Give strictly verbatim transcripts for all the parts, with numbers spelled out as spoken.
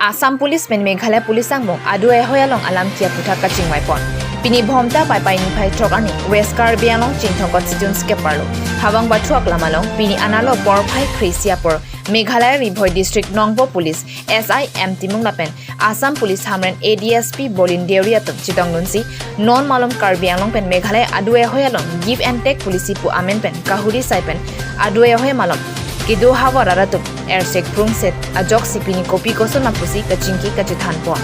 Assam Police pen Meghalaya Police angbong adu ehoi along alam kiya aputhak kachingvaipon. Pini Bhomta Paipai niphai throk arni West Karbi Anglong Chinthong constituency keparlo Hawang Bathu aklam along pini analo porphai kre-isi apor Meghalaya Ri Bhoi District Nongpoh Police S I M Timung lapen Assam Police Hamren A D S P Bolin Deuri atum chetongdunsi non malom Karbi Anglong pen Meghalaya adu ehoi along give and take policy pu amen pen kahuri sai pen adu ehoi malom kedo havar arat atum ersek prungset ajoksi pini kopi koson ma pusi kachingki kachethanpon.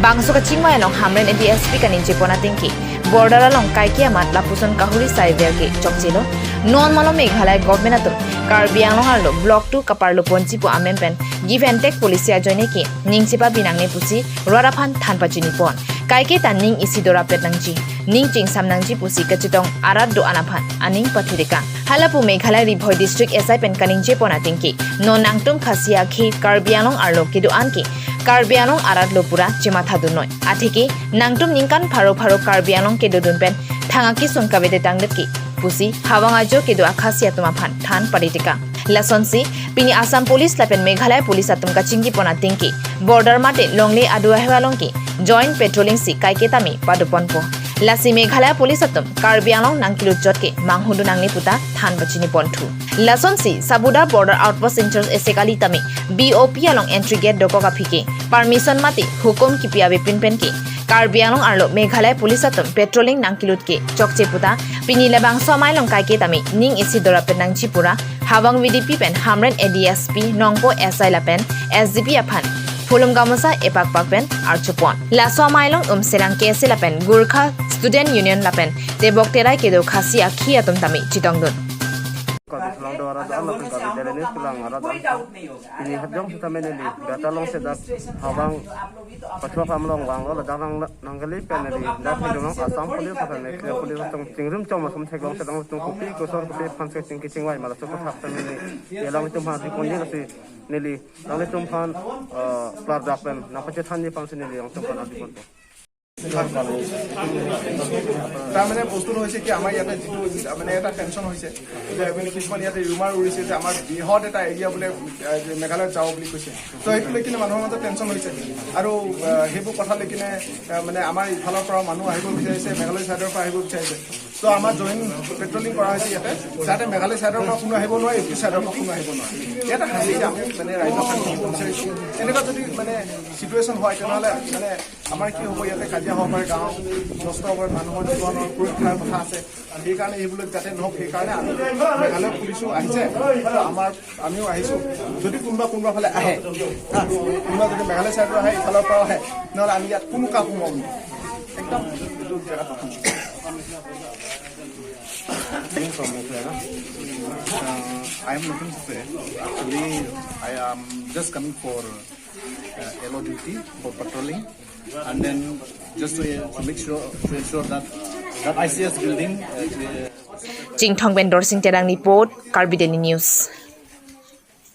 Bangso kachingvai along Hamren A D S P kaningjepon atengke border along kaike amat lapuson kahuri sai verke chokchelo. Non malom Meghalaya government atum Karbi Anglong arlo block two kaparloponji pu amen pen give and take policy ajoine ke ning chepabi nangne pusi rat aphan than pachinipon. Kaike ta ning isi dorapet nangji, ning chingsam nangji pusi kachetong arat do-an aphan aning pathurikang. Halapu Meghalaya Ri Bhoi District S I pen kaningjepon atengke non nangtum Khasi akhei Karbi Anglong arlo kedo-an ke Karbi Anglong arat lo pura chemathadun noi. Atheke nangtum ningkan pharo pharo Karbi Anglong kedodun pen thang akesung kavedetang det ke pusi Hawang ajo kedo a-Khasi atum aphan than paritikang. Lasonsi pini Assam Police lapen Meghalaya Police atum kachinggipon atengke border mate longle adu ehoi along ke joint patrolling si kaike tame padoponpo. Lasi Meghalaya Police atum Karbi Anglong nangkelut chot ke manghudun nangne puta than pachiniponthu. Lasonsi Sabuda Border Outpost in-charge ese kali tame B O P along entry gate dokok aphi ke permission mate hukum kipi avepin pen ke Karbi Anglong arlo Meghalaya Police atum patrolling nangkelut ke chokche puta pini labangso amei along kaike tame ning isi dorapet nangji pura Hawang V D P pen Hamren A D S P Nongpoh S I lapen S D P aphan phulum gamosa epakpak pen archupon. Laso amei along Umserang K S A lapen Gorkha Student Union lapen Tebok Terai kedo Khasi akhei atum tame chetongdun. Karbi Anglong do arat do-an lapen Karbi Daily News kelang arat do-an. Pini hajong sitame neli bata along sedak Hawang Bathu aklam along vanglo ladak nang nangkali pen neli dak neli along Assam Police lapen Meghalaya Police atum chingrum chom atum theklong sedak atum kopi koson kopi aphan si chingki chingvai ma laso aputhak pen neli alangtum aphan dikon neli si neli alangtum aphan, eh, klardak pen nangpachethanji aphan si neli alangtum aphan dikon. তাৰমানে বস্তুটো হৈছে কি, আমাৰ ইয়াতে যিটো মানে এটা টেনশ্যন হৈছে যে মানে কিছুমান ইয়াতে ৰুমাৰ উৰিছে যে আমাৰ বৃহৎ এটা এৰিয়া বোলে, এ, যে মেঘালয়ত যাব বুলি কৈছে। তো সেইটো লৈ কিনে মানুহৰ মাজত টেনশ্যন হৈছে আৰু, এ, সেইবোৰ কথা লৈ কিনে, এ, মানে আমাৰ ইফালৰ পৰা মানুহ আহিব বিচাৰিছে, মেঘালয় ছাইডৰ পৰা আহিব বিচাৰিছে। তো আমাৰ জইণ্ট পেট্ৰলিং কৰা হৈছে ইয়াতে, যাতে মেঘালয় ছাইডৰ পৰা কোনো আহিব নোৱাৰে, ইউ পি ছাইডৰ পৰা কোনো আহিব নোৱাৰে। ইয়াতে হাঁহি আমি মানে ৰাইজক আমি ক'ব বিচাৰিছোঁ, এনেকুৱা যদি মানে চিটুৱেশ্যন হয়, তেনেহ'লে মানে আমাৰ কি হ'ব, ইয়াতে কাজিয়া হ'ব পাৰে, গাঁও নষ্ট হ'ব পাৰে, মানুহৰ জীৱনৰ সুৰক্ষাৰ কথা আছে। সেইকাৰণে এইবিলাক যাতে নহওক, সেইকাৰণে আমি মেঘালয় পুলিচো আহিছে, আমাৰ, আমিও আহিছোঁ। যদি কোনোবা কোনোবা ফালে আহে, হা, কোনোবা যদি মেঘালয় ছাইডৰ আহে, ইফালৰ পৰাও আহে, নহ'লে আমি ইয়াত কোনো কাকো সোমাব নিদিওঁ। একদম এইটো জেগাত সোমাব নিদিওঁ। Being from Meghalaya, uh, I am looking for, actually, I am just coming for, uh, L O duty for patrolling, and then just to, uh, to make sure, to ensure that, that I C S building, uh, Chinthong pen Dorsing Terang report, Karbi Daily News.